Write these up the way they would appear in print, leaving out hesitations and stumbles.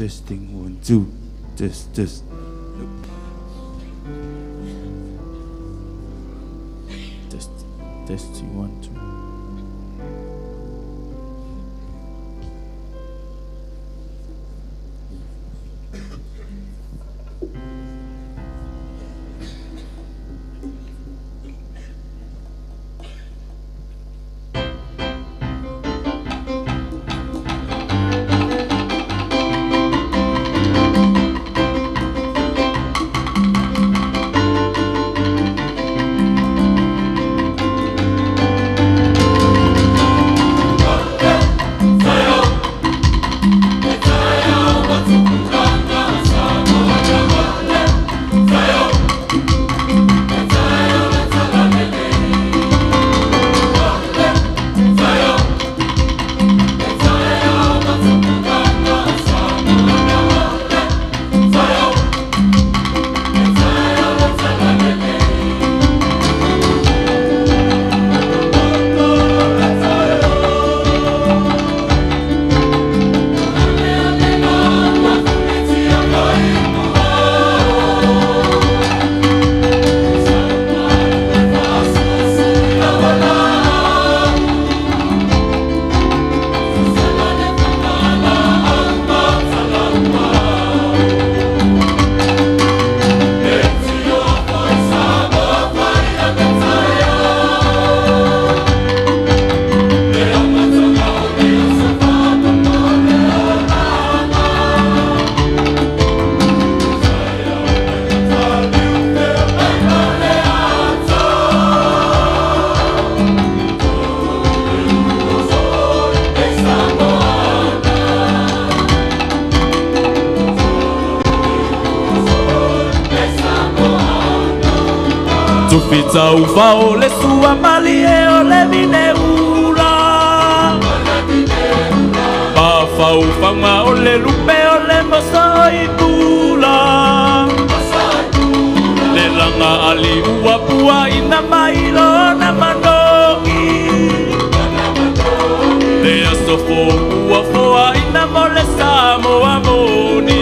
Testing, 1, 2, test, test. Test, testing, 1, 2. Tufita ufa o le sua malie o le vine ula. Pafa ufanga o le lupe o le moso i pula. Le langa ali ua pua ina mailo na manogi. Le asofo ua foa ina mole Samoa moni.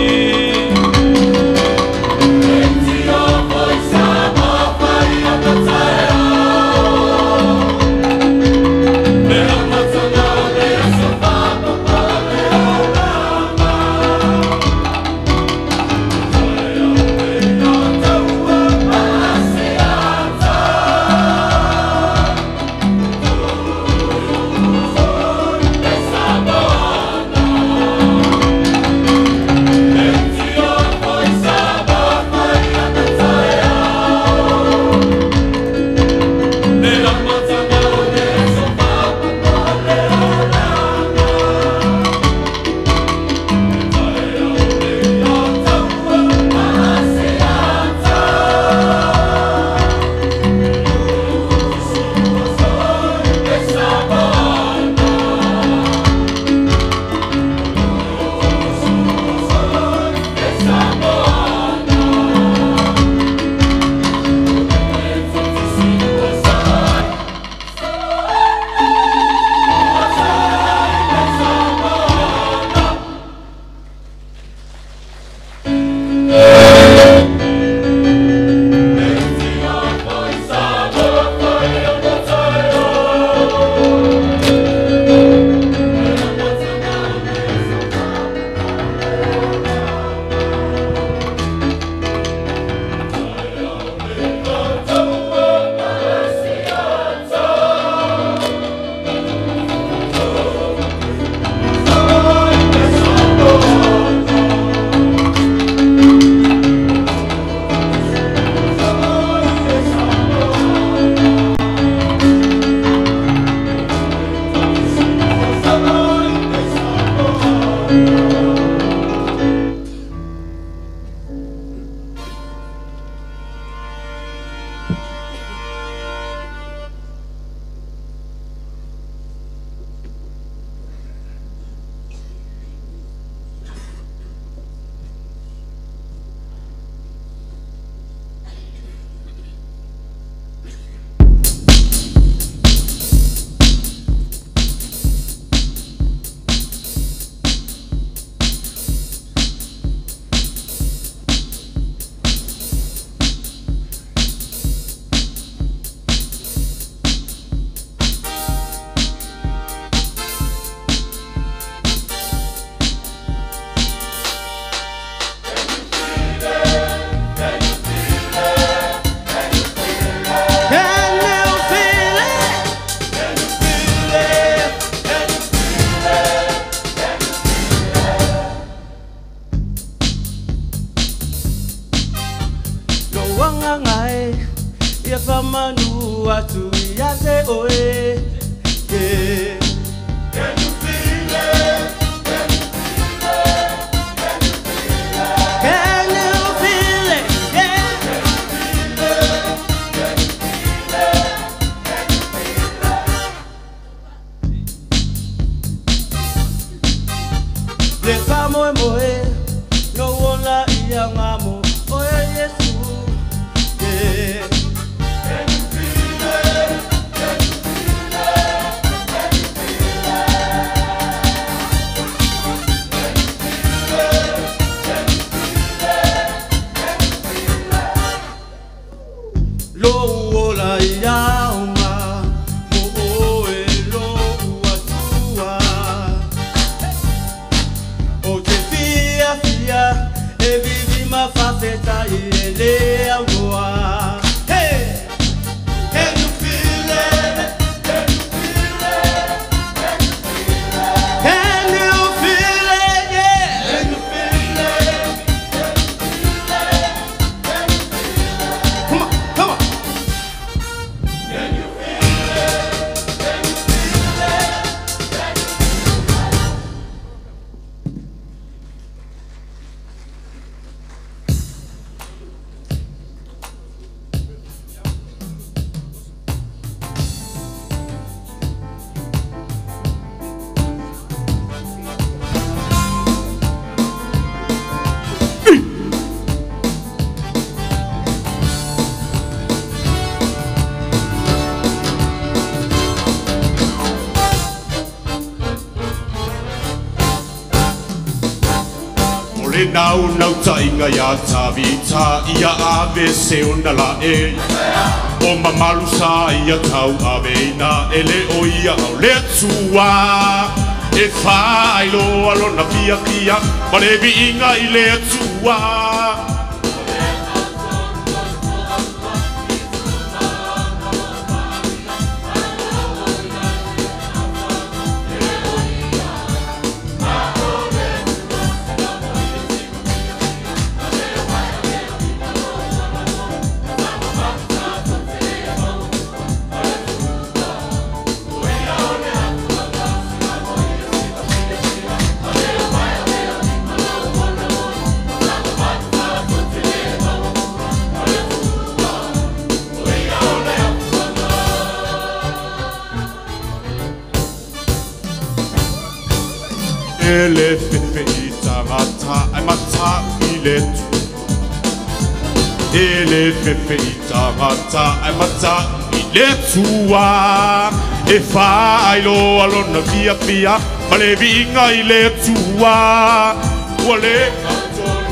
Le faamoemoe lou ola i augamo oe Iesu. Yeah. Can you feel it? Can you feel it? Can you feel it? Can you feel it? Can you feel it? Lou ola i augamo oe lou Atua. O te fiafia e vivi ma faafetai e lē auloa. Hey! Can you feel it? Can you feel it? Can you feel it? Yeah! Can you feel it? Can you feel it? Come on, come on! Can you feel it? Can you feel it? Can you feel it? O le nau tainga ia Tavita ia ave se ona la e. O mamalu sa ia tau ave ina e le o ia au le Atua. E faailoa lona fiafia ma le viiga i le Atua. E le fefe i tagata ai mata'u i le tu. E le fefe i tagata ai mata'u i le Atua. E faailoa lona fiafia ma le viiga i le Atua. Ua le gatolu.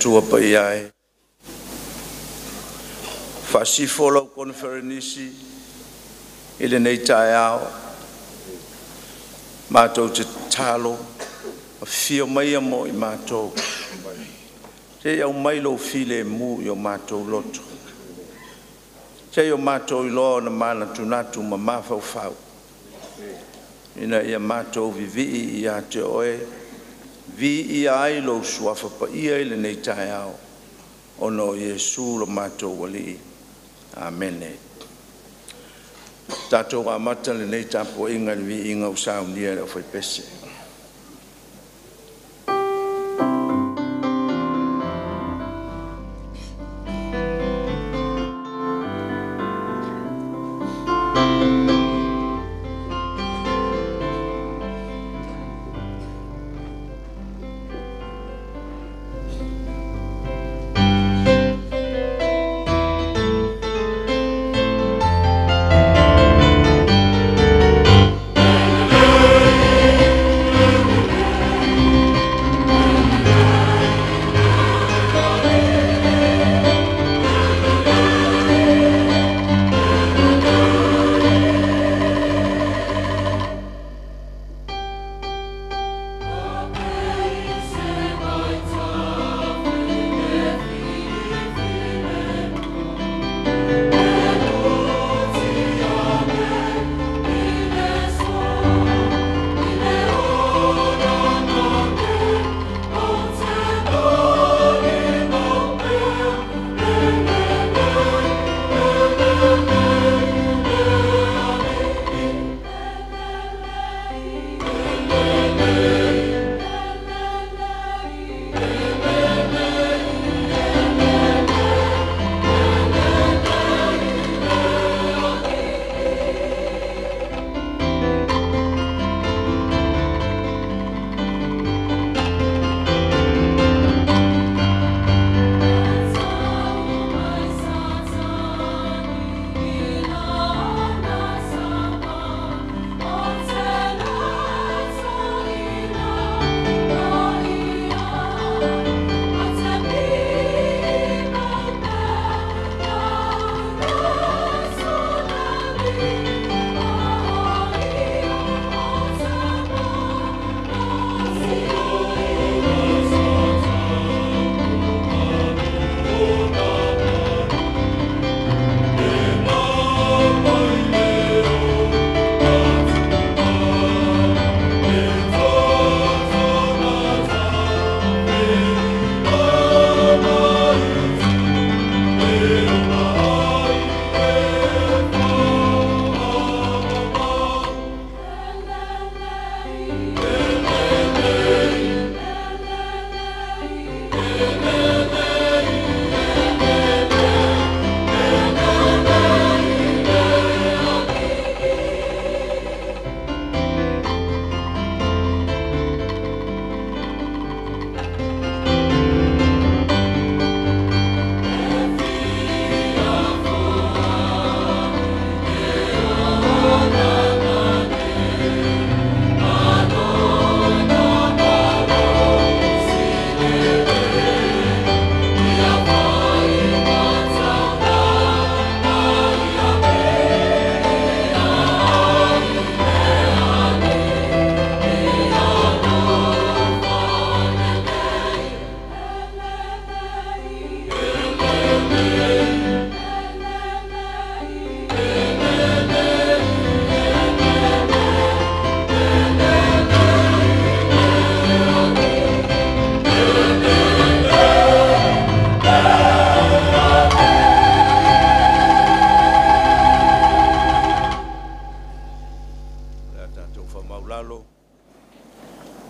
Atua paia e. Faasifo lau koneferenisi i lenei taeao. Matou te tatalo, afio maia mo i matou. Se i aumai lou filemu i o matou loto. Se i o matou iloa ona manatunatu ma mafaufau, ina ia matou vivii ia te oe, viia ai lou suafa paia i lenei taeao, ona o Iesu lo matou Alii. Amene. Tatou amata lenei tapuaiga i le viiga ua saunia e le aufaipese.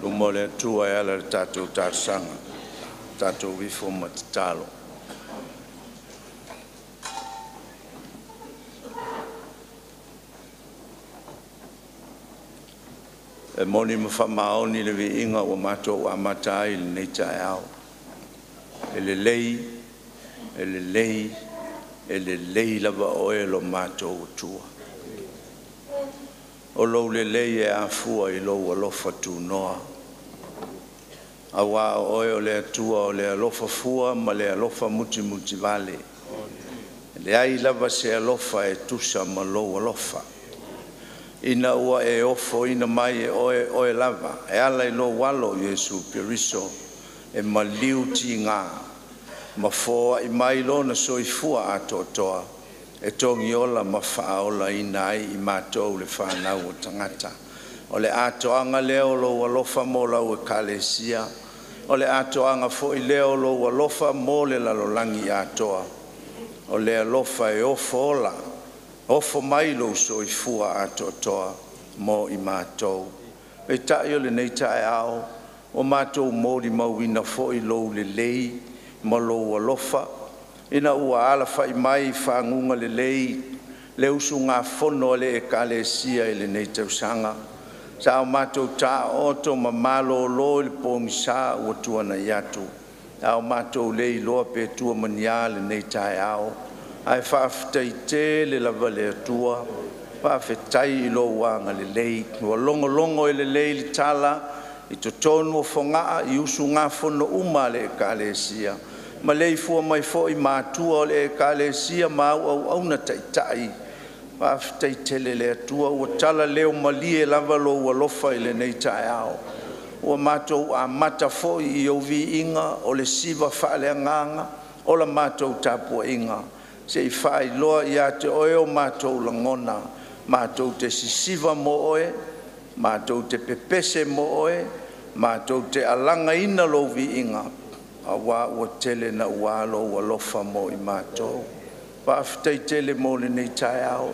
Luma o le Atua e ala i le tatou talosaga, tatou ifo ma tatalo. E moni ma faamaoni le viiga ua matou amata ai i lenei taeao. E lelei, e lelei, e lelei lava Oe lo matou Atua. O lou lelei e afua i lou alofa tunoa, auā o Oe o le Atua o le alofa fua ma le alofa mutimutivale. E leai lava se alofa e tusa ma lou alofa, ina ua e ofoina mai e Oe Oe lava e ala i lou Alo o Iesu Keriso e maliu tiga ma foai mai Lona soifua atoatoa e togiola ma faaolaina ai i matou le fanau a tagata. O le atoaga lea o lou alofa mo lau Ekalesia, o le atoaga foi lea o lou alofa mo le lalolagi atoa, o le alofa e ofo ola, ofo mai lou soifua atoatoa mo i matou. Peitai o lenei taeao, ua matou molimauina foi lou lelei ma lou alofa ina ua alafai mai i faguga lelei le usugafono a le Ekalesia i lenei tausaga. Sa o matou taooto ma malolo i le pogisa ua tuanai atu, a ua matou le iloa pe tua ma ni a lenei taeao. Ae faafetai tele lava i le Atua, faafetai i lou agalelei ua logologo e lelei le tala i totonu o Fogaa i usugafono uma a le Ekalesia, maleifua mai foi matua o le Ekalesia ma au auauna taitai. Faafetai tele i le Atua ua talaleomalie lava lou alofa i lenei taeao. Ua matou amata foi i ou viiga o le siva faaleagaga o la matou tapuaiga se i faailoa ia te Oe o matou lagona, matou te sisiva mo Oe, matou te pepese mo Oe, matou te alagaina lou viiga, auā ua tele naua lou alofa mo i matou. Faafetai tele mo lenei taeao,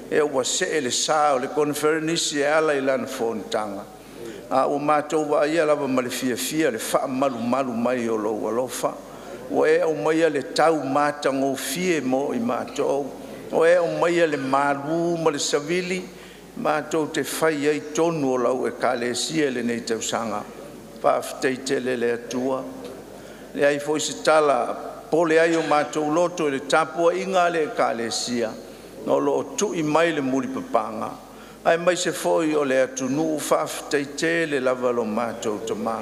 ea ua see le sa o le Koneferenisi e ala i lana fonotaga, a ua matou vaaia lava ma le fiafia le faamalumalu mai o lou alofa. Ua e aumaia le tau matagofie mo i matou, ua e aumaia le malu ma le savili matou te fai ai tonu o lau Ekalesia i lenei tausaga. Faafetai tele i le Atua. E leai foi se tala e popole ai o matou loto i le tapuaiga a le Ekalesia o lo o tui mai le mulipapaga aemaise foi o le atunuu. Faafetai tele lava lo matou Tama,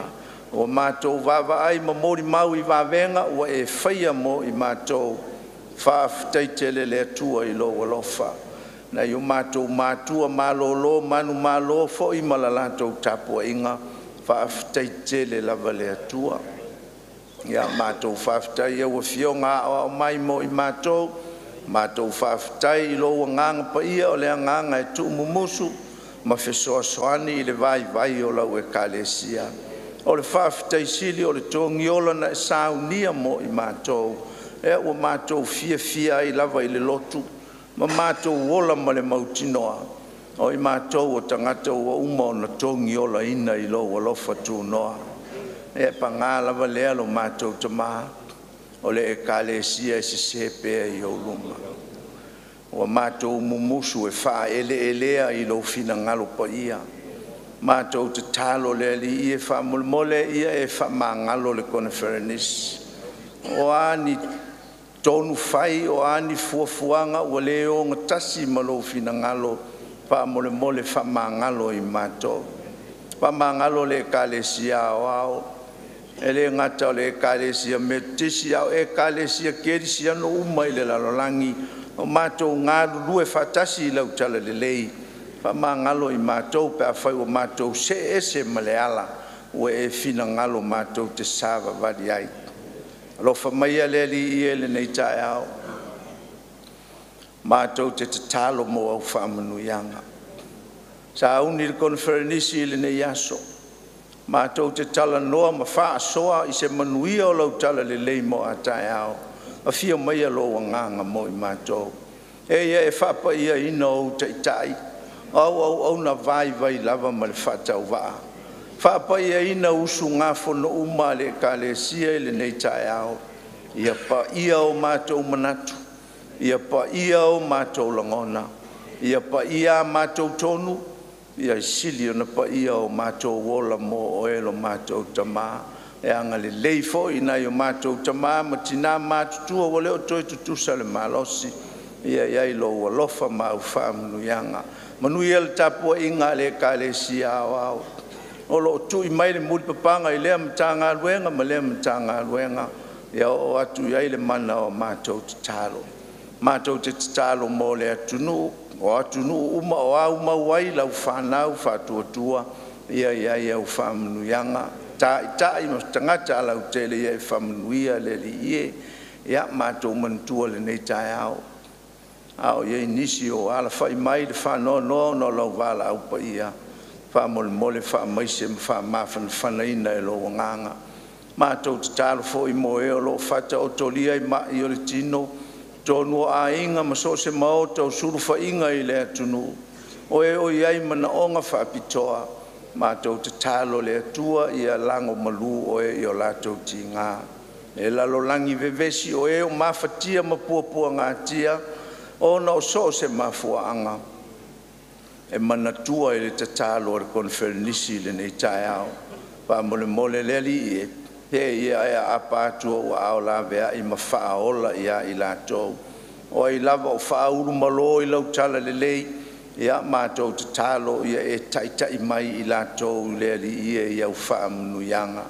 ua matou vaavaai ma molimau i vavega ua e faia mo i matou. Faafetai tele i le Atua i lou alofa. Nai o matou matua malolo manumalo foi ma le latou tapuaiga, faafetai tele lava i le Atua. Ia matou faafetai i lau Afioga aoao mai mo i matou, matou faafetai i lou Agaga Paia, o le Agaga e tuumumusu ma fesoasoani i le vaivai o lau Ekalesia. O le faafetai sili o le togiola na e saunia mo i matou, ea ua matou fiafia ai lava i le lotu ma matou ola ma le mautinoa, o i matou o tagata ua uma ona togiolaina i lou alofa tunoa. Ia paga lava lea lo matou Tama, o le Ekalesia e sese pea i ou luma. Ua matou mumusu e faaeleelea i lou finagalo paia. Matou tatalo le Alii e faamolemole ia e faamagalo le Koneferenisi. O a ni tonu fai, o a ni fuafuaga ua le ogatasi ma lou finagalo, faamolemole faamagalo i matou. Faamagalo le Ekalesia Aoao, e le gata o le Ekalesia Metotisi a o Ekalesia Kerisiano uma i le lalolagi o matou galulue faatasi i lau talalelei. Faamagalo i matou pe afai ua matou see ese ma le ala ua e finagalo matou te savavali ai. Alofa maia le Alii e i lenei taeao, matou te tatalo mo au faamanuiaga. Sauni le Koneferenisi i lenei aso matou te talanoa ma faasoa i se manuia o lau talalelei mo a taeao. Afio maia lou Agaga mo i matou, e ia e faapaiaina ou Taitai, o au auauna vaivai lava ma le faatauvaa. Faapaiaina usugafono uma a le Ekalesia i lenei taeao, ia paia o matou manatu, ia paia o matou lagona, ia paia a matou tonu, ia sili ona paia o matou ola mo Oe lo matou Tama. E agalelei foi i nai o matou tama ma tina matutua ua le o toe tutusa le malosi, ia i ai lou alofa ma au faamanuiaga. Manuia le tapuaiga a le Ekalesia Aoao o lo o tui mai le mulipapaga i lea Matagaluega ma lea Matagaluega, ia oo atu i ai le mana o a matou tatalo. Matou te tatalo mo le atunuu, o atunuu uma o aumau ai lau fanau faatuatua, ia i ai au faamanuiaga, taitai ma tagata lautele, ia e faamanuia le Alii e. Ia matou manatua i lenei taeao, a o i ai nisi o alafai mai i le faanoanoa ona o lau valaau paia, faamolemole faamaise ma faamafanafanaina e lou agaga. Matou tatalo foi mo e o lo o faataotolia i mai o le tino i totonu o aiga ma so o se maota o sulufaiga i le atunuu, o e o i ai manaoga faapitoa, matou tatalo i le Atua ia lagomalu oe i o latou tiga. Le lalolagi vevesi, o e ua mafatia ma puapuagatia ona o so o se mafuaaga, e manatua i le tatalo a le Koneferenisi i lenei taeao. Faamolemole le Alii e, se ia e aapa atu ou aao laveai ma faaola ia i latou. O ai lava o faaulumalo i lau talalelei, ia matou tatalo ia e taitai mai i latou le Alii e i au faamanuiaga.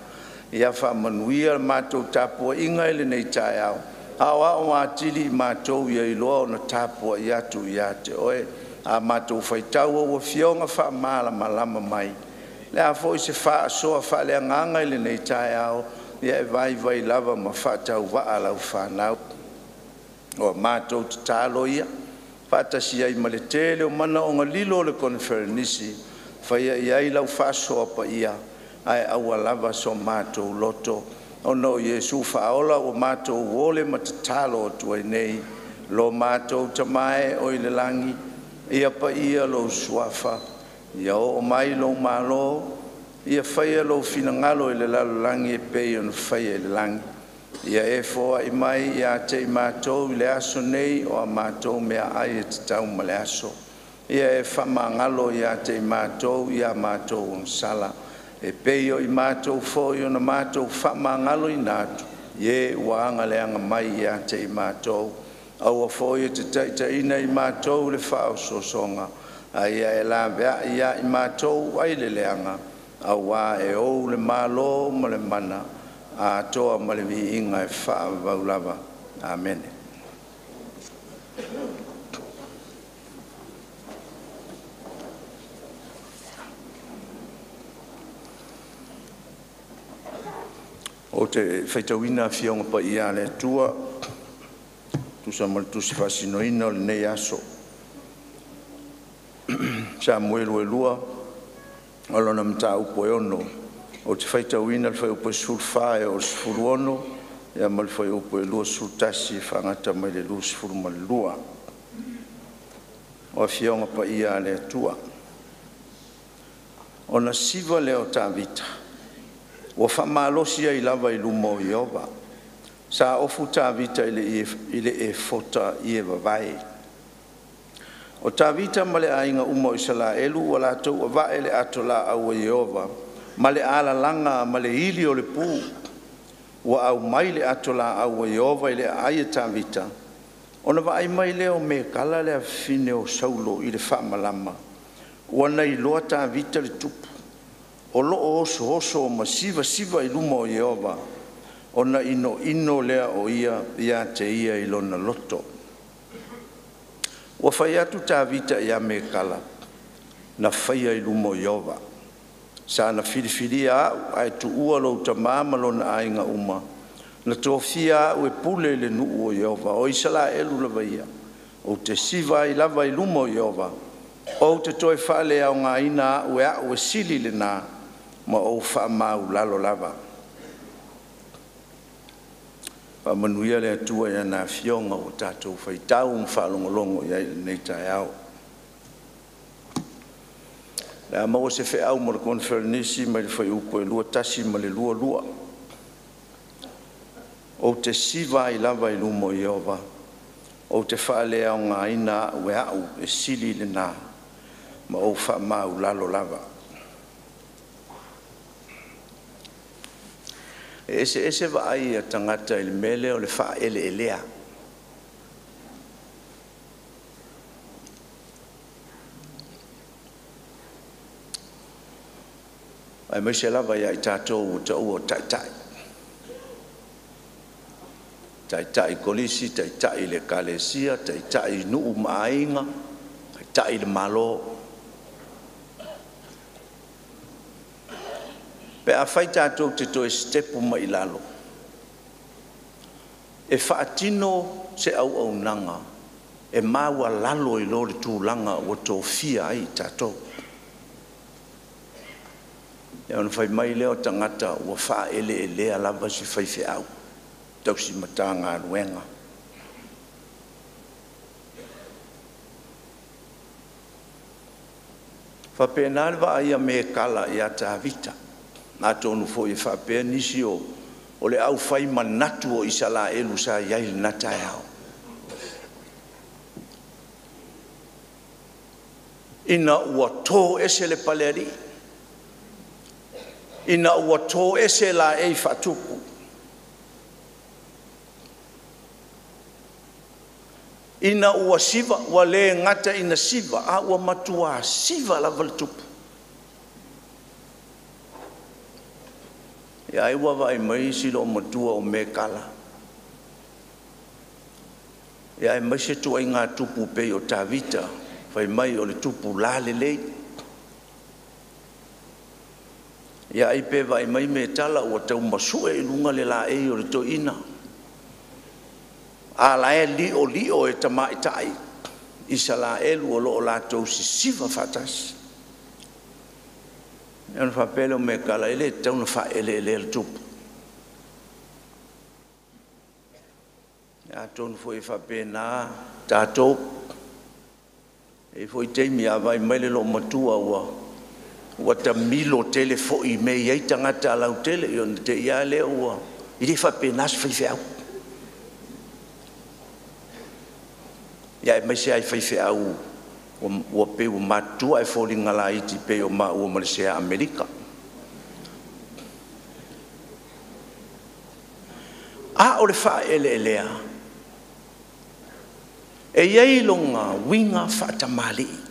Ia faamanuia le matou tapuaiga i lenei taeao, aoao atili i matou ia iloa ona tapuai atu ia te Oe. A matou faitau ou Afioga faamalamalama mai, o le a foi se faasoa faaleagaga i lenei taeao, ia e vaivai lava ma faatauvaa lau fanau. O a matou tatalo ia, faatasi ai ma le tele o manaoga lilo o le Koneferenisi, faia i ai lau faasoa paia, ae aua lava so matou loto, ona o Iesu Faaola ua matou ole ma tatalo atu ai nei. Lo matou Tama e oi le lagi, ia paia lou Suafa, ia oo mai lou Malo, ia faia lou finagalo i le lalolagi e pei ona faia i le lagi. Ia e foai mai ia te i matou i le aso nei o a matou meaai e tatau ma le aso. Ia e faamagalo ia te i matou ia matou agasala, e pei o i matou foi ona matou faamagaloina atu i e ua agaleaga mai ia te i matou. Aua foi e te taitaiina i matou i le faaosoosoga, ae ia e laveai ia i matou ai le leaga, auā e ou le Malo ma le mana, atoa ma le viiga e faavavau lava. Amene. Ou te faitauina Afioga Paia a le Atua e tusa ma le Tusi Faasinoina o lenei aso. Samuelu 2, o lona mataupu e 6. Ou te faitauina le fuaiupu e 14 e oo i le 16, ia ma le fuaiupu e 21 e faagata mai le 22. O Afioga Paia a le Atua. Ona siva lea o Tavita ua faamalosi ai lava i luma o Ieova. Sa ofu Tavita i le efota ie vavae. O Tavita ma le aiga uma o Isaraelu ua latou ava'e le ato laau a Ieova ma le alalaga ma le ili o le pu. Ua aumai le ato laau a Ieova i le aai a Tavita. Ona vaai mai lea o Mekala le afafine o Saulo i le faamalama, ua na iloa Tavita le tupu, o lo o osooso ma sivasiva i luma o Ieova, ona inoino lea o ia ia te ia i lona loto. Ua fai atu Tavita ia Mekala, na faia i luma o Ieova. Sa na filifilia au ae tuua lou tama ma lona aiga uma, na tofia au e pule i le nuu o Ieova, o Isaraelu lava ia. Ou te siva ai lava i luma o Ieova, ou te toe faaleaogaina au e au e sili lena, ma ou faamaulalo lava. Faamanuia le Atua i ana afioga ua tatou faitau ma faalogologo i ai i lenei taeao. Le a maua se feau mo le Koneferenisi mai le Fuaiupu 21 ma le 22. Ou te siva ai lava i luma o Ieova, ou te faaleaogaina a'u e a'u e sili lena, ma ou faamaulalo lava. E eseese vaai a tagata i le mea lea o le faaeleelea. Aemaise lava ia i tatou ua taua o taitai. Taitai kolisi, taitai i le ekalesia, taitai i nuu ma aiga, taitai i le Malo. Pe afai tatou te toe sitepu mai i lalo e faatino se auaunaga e maualalo i lo le tulaga ua tofia ai i tatou. Ia ona fai mai lea o tagata ua faaeleelea lava si faifeau tausi Matagaluega. Faapena le vaai a Mekala ia Tavita. Atonu foi e faapea nisi o le aufai manatu o Isaraelu sa i ai i lena taeao. Ina ua to ese le palealii, ina ua to ese laei faatupu, ina ua siva, ua le gata ina siva, a ua matua siva lava le tupu. Ia ai ua vaai mai si loomatua o Mekala, ia aemaise ituaiga tupu pei o Tavita, fai mai o le tupu lalelei. Ia ai pe vaai mai Metala ua tau masue i luga le laei o le toeaina, a la e li'oli'o e tamaitai Isaraelu o lo o latou sisiva faatasi. Ia ona faapea lea o Mekala, e le tatau ona faaeleelea le tupu. Atonu foi e faapena tatou. E i ai foi taimi a vaai mai le loomatua ua tamilo tele foi i mea e i ai tagata lautele, ia ona te i lava lea ua… E le faapena se faifeau. Ia aemaise lava i faifeau ua pei ua matutua ae foliga laiti pei o maua ma le sea Amerika. A o le faaeleelea, e i ai lona uiga faatamalii.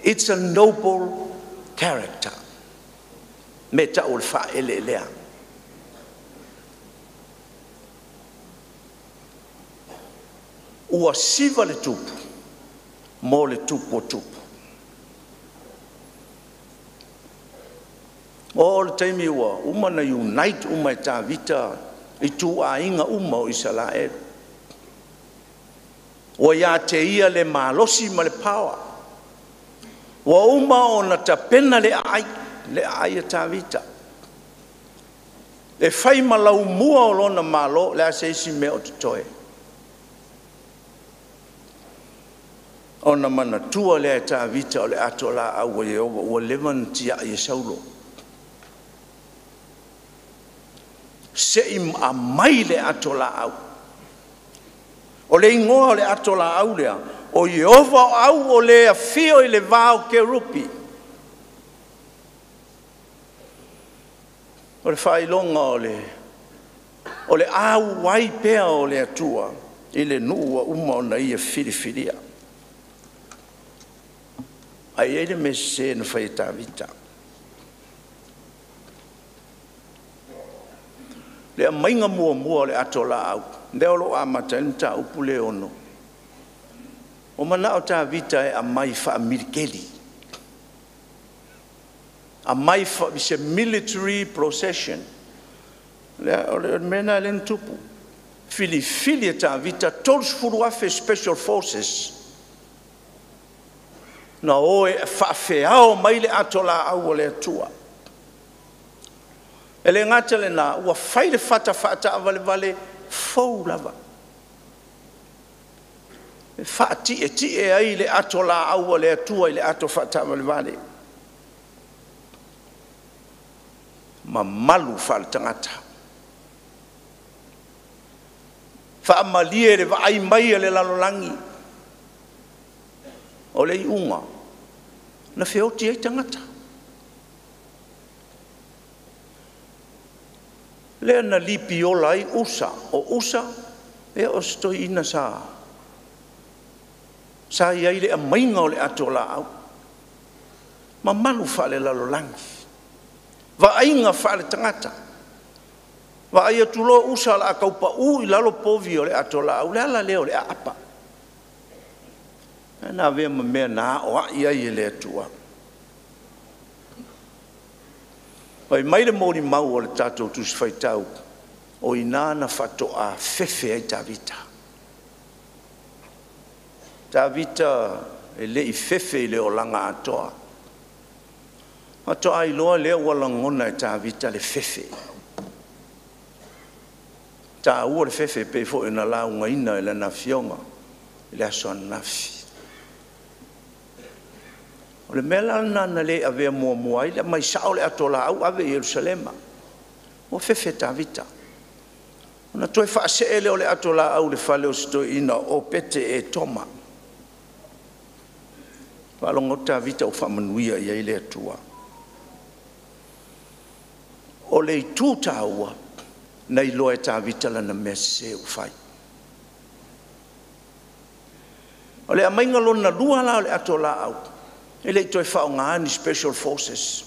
It's a noble character. Me tau o le faaeleelea. Ua siva le tupu mo le tupu o tupu. O le taimi ua uma ona unite uma e Tavita ituaiga uma o Isaraelu. Ua ia te ia le malosi ma le power. Ua uma ona tapena le aai, le aai a Tavita. E fai ma laumua o lona Malo, o le a se isi mea o totoe? Ona manatua lea e Tavita o le ato laau a Ieova ua leva ona tiai e Saulo. Se i aumai le ato laau. O le igoa o le ato laau lea, o Ieova o au o le afio i le va o Kerupi. O le faailoga o le auai pea o le Atua i le nuu ua uma ona ia filifilia. Ae i ai le mea sese na fai e Tavita. Le aumaiga muamua o le ato laau, lea o lo o amata ai le mataupu lea e 6. Ua manao Tavita e aumai faamiliteli, aumai se military procession. O le mea lena lea na tupu. Filifili e Tavita 30,000 special forces na o e faafeao mai le ato laau a le Atua. E le gata i lena, ua fai le fata faataavalevale fou lava. E faatietie ai le ato laau a le Atua i le ato faataavalevale. Mamalu faaletagata. Faamalie le vaai mai a le lalolagi. O le iuga, na feoti ai tagata. Lea na lipiola ai Usa, o Usa ia o si toeaina sa i ai i le aumaiga o le ato laau. Mamalu faalelalolagi, vaaiga faaletagata. Vaai atu loa Usa o le a tau pau i lalo povi o le ato laau, o le ala lea o le aapa. Na avea ma mea na aoai ai e le Atua. Fai mai le molimau a le tatou Tusi Faitau, o i ina na faatoa fefe ai Tavita. Tavita e le i fefe i le olaga atoa. Faatoa iloa lea ua lagona e Tavita le fefe. Taua le fefe pei foi ona laugaina e lana afioga i le aso ananafi. O le mea la lena na le avea muamua ai le aumai sao le ato laau ave i Yerusalema. Ua fefe Tavita. Ona toe faasee lea o le ato laau i le fale o si toeaina o Opete Etoma. Faalogo atu Tavita ua faamanuia i ai le Atua. O le itu taua, na iloa e Tavita lana mea sese ua fai. O le aumaiga lona lua la o le ato laau, e le i toe faaaogaina ni special forces.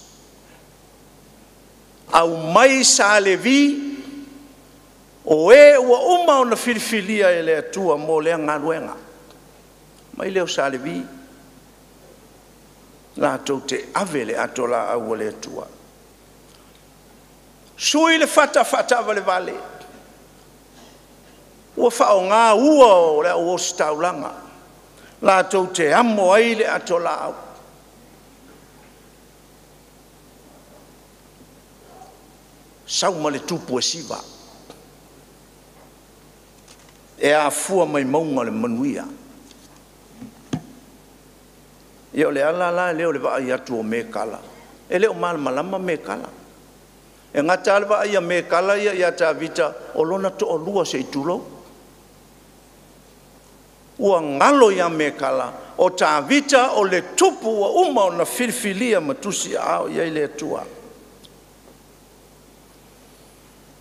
Aumai sa Levi, o e ua uma ona filifilia e le Atua mo lea galuega. Mai lea o sa Levi, latou te ave le ato laau a le Atua. Sui le fata faataavalevale, ua faaaoga ua o le au ositaulaga, latou te amo ai le ato laau. Sau ma le tupu e siva, e afua mai mauga le manuia. Ia o le ala la lea o le vaai atu o Mekala, e le o malamalama Mekala. E gata lava le vaai a Mekala ia ia Tavita, o lona toalua se i tulou. Ua galo ia Mekala, o Tavita o le tupu ua uma ona filifilia ma tusiaao i ai le Atua.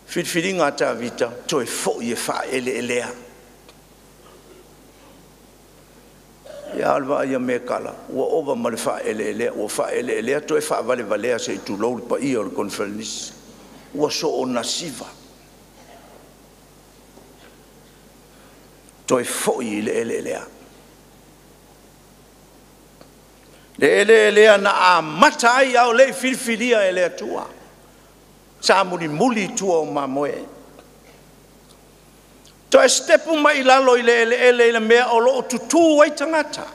Filifiliga a Tavita, toe foi e faaeleelea. Ia a o le vaai a Mekala, ua ova ma le faaeleelea, ua faaeleelea toe faavalevalea se i tulou le paia o le Koneferenisi. Ua soona siva. Toe foi i le eleelea. Le eleelea na amata ai a o le i filifilia e le Atua. Sa mulimuli i tua o mamoe. Toe sitepu mai i lalo i le eleele i le mea o lo o tutu ai tagata.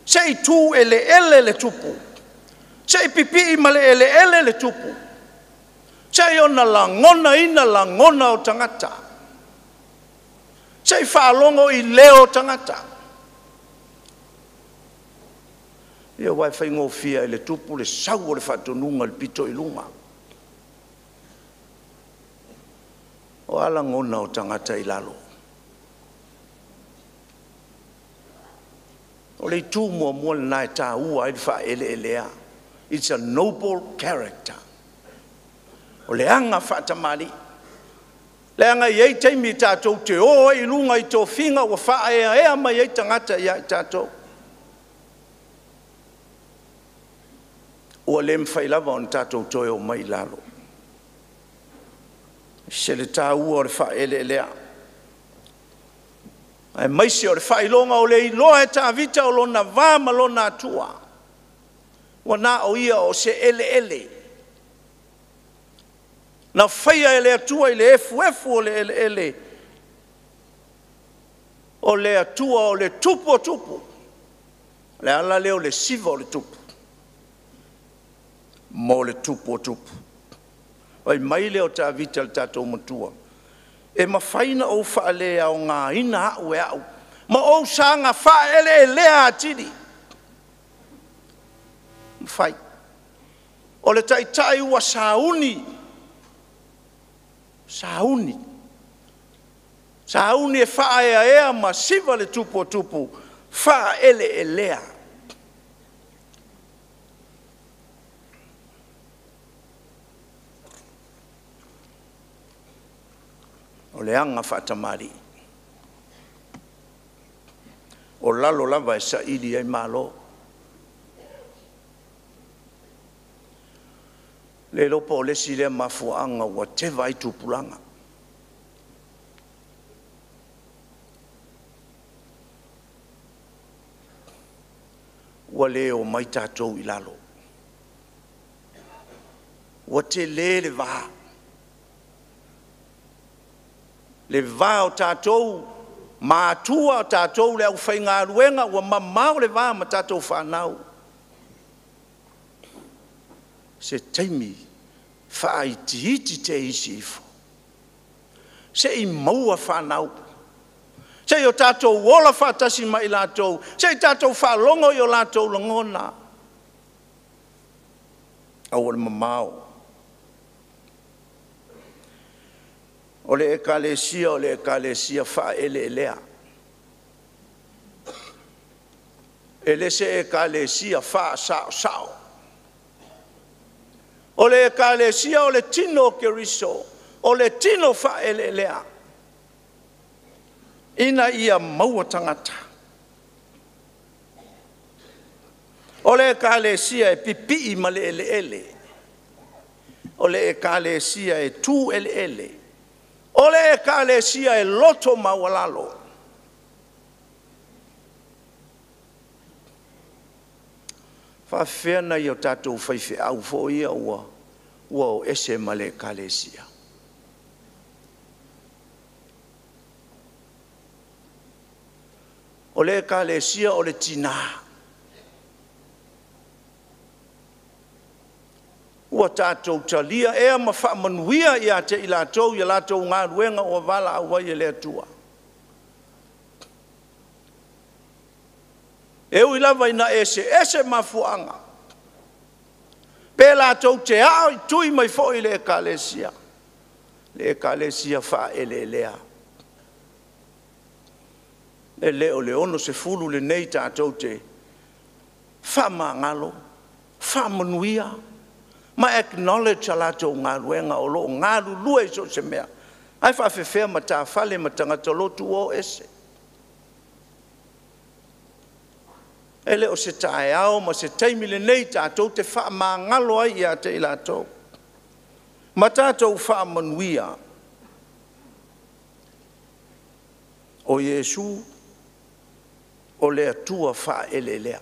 Se i tu eleele le tupu. Se i pipii ma le eleele le tupu. Se i ona lagonaina lagona o tagata. Se i faalogo i leo o tagata. Ia aua e faigofie i le tupu le sau o le faatonuga i le pito i luga. O a lagona o tagata i lalo. O le itu muamua lena e taua ai le faaeleelea. It's a noble character. O le aga faatamalii. Leaga e i ai taimi tatou te o ai i luga i tofiga ua faaeaea mai ai tagata ia i tatou. Ua le mafai lava ona tatou toe o mai i lalo. Se le taua o le faaeleelea. Aemaise o le faailoga o le iloa e Tavita o lona va ma lona Atua. Ua na o ia o se eleele. Na faia e le Atua i le efuefu o le eleele. O le Atua o le tupu o tupu. O le ala lea o le siva o le tupu. Mo le tupu o tupu. Fai mai lea o Tavita le tatou matua. E mafai ona ou faaleaogaina au e au, ma ou saga faaeleelea atili. Mafai. O le taitai ua sauni, sauni, sauni e faaeaea ma siva le tupu o tupu, faaeleelea. O le aga faatamalii, o lalo lava e saili ai malo. Le iloa po o le isi lea mafuaaga ua teva ai tupulaga. Ua le omai tatou i lalo. Ua tele le va. Le va o tatou matua, o tatou le aufaigaluega, ua mamao le va ma tatou fanau. Se taimi faaitiiti te isi ifo, se i maua fanau, se i o tatou ola faatasi ma i latou, se i tatou faalogo i o latou lagona. Aua le mamao. O le ekalesia o le ekalesia faaeleelea. E le se ekalesia faasaosao. O le ekalesia o le tino o Keriso, o le tino faaeleelea, ina ia maua tagata. O le ekalesia e pipii ma le eleele. O le ekalesia e tu eleele. O le ekalesia e loto maualalo. Faafefea nai o tatou faifeau foi ia ua o ese ma le ekalesia. O le ekalesia o le tina. Ua tatou talia ea ma faamanuia ia te i latou i latou galuega ua valaau ai e le Atua. E ui lava ina eseese mafuaaga, pe latou te ao i tui mai foi i le ekalesia, le ekalesia faaeleelea. E le o le 60 lenei tatou te faamagalo, faamanuia, ma acknowledge a latou galuega o lo o galulue i so o se mea. Ae faafefea matafale ma tagata lotu ua o ese. E le o se taeao ma se taimi lenei tatou te faamagalo ai ia te i latou ma tatou faamanuia. O Iesu o le Atua faaeleelea.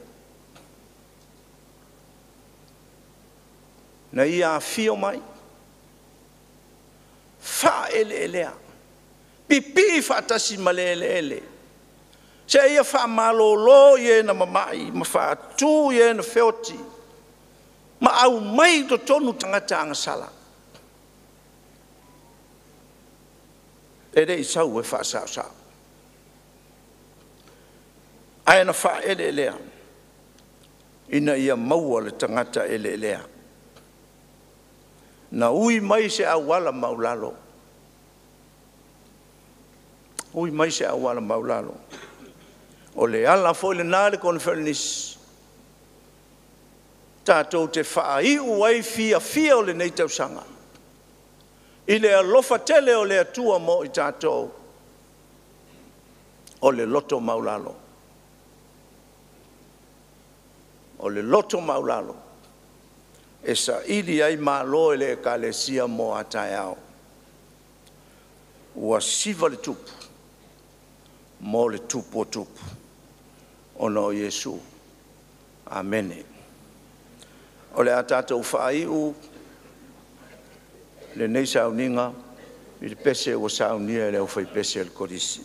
Na ia afio mai, faaeleelea, pipii faatasi ma le eleele, seia faamalolo e na mamai ma faatu e na feoti, ma aumai i totonu tagata agasala. E le i sau e faasaosao, ae na faaeleelea ina ia maua le tagata eleelea. Na ui mai se auala maulalo, ui mai se auala maulalo. O le ala foi lena le koneferenisi, tatou te faaiu ai fiafia o lenei tausaga, i le alofa tele o le Atua mo i tatou, o le loto maulalo. O le loto maulalo e saili ai malo e le ekalesia mo a taeao. Ua siva le tupu mo le tupu o tupu, ona o Iesu. Amene. O le a tatou faaiu lenei sauniga i le pese ua saunia e le aufaipese a le Kolisi.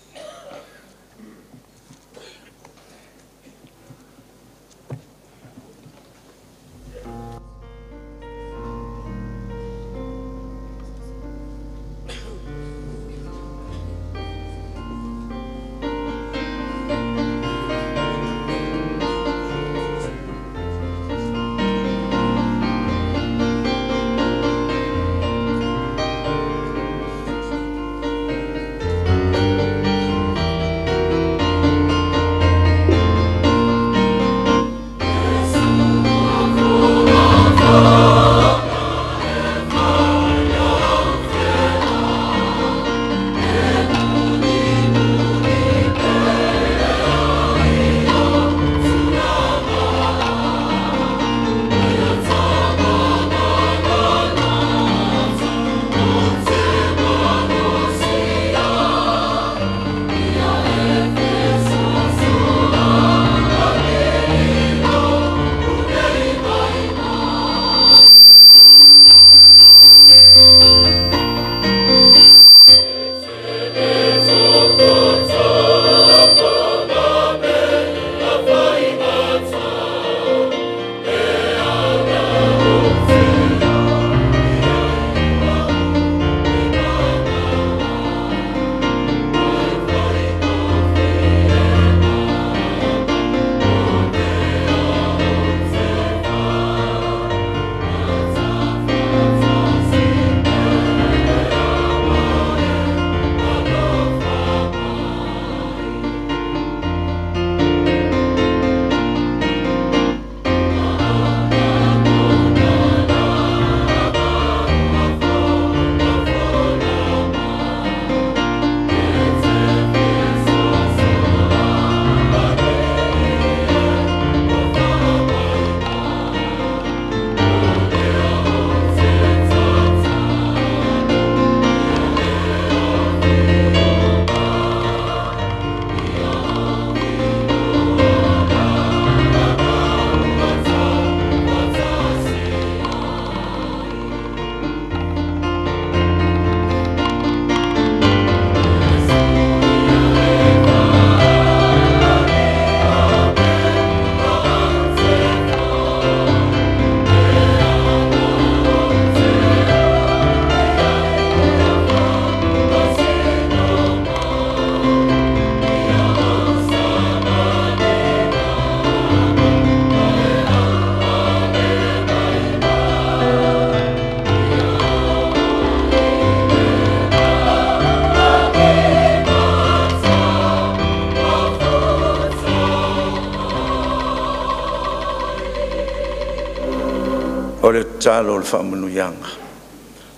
O le tatalo o le faamanuiaga.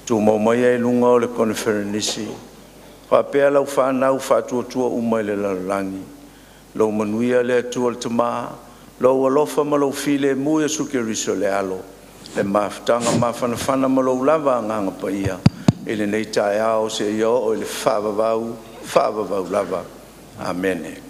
Tumau maia i luga o le koneferenisi, faapea lau fanau faatuatua uma i le lalolagi, lou manuia le Atua le Tama, lou alofa ma lou filemu Iesu Keriso le Alo, le mafutaga mafanafana ma lou lava Agaga Paia i lenei taeao seia oo i le faavavau, faavavau lava. Amene.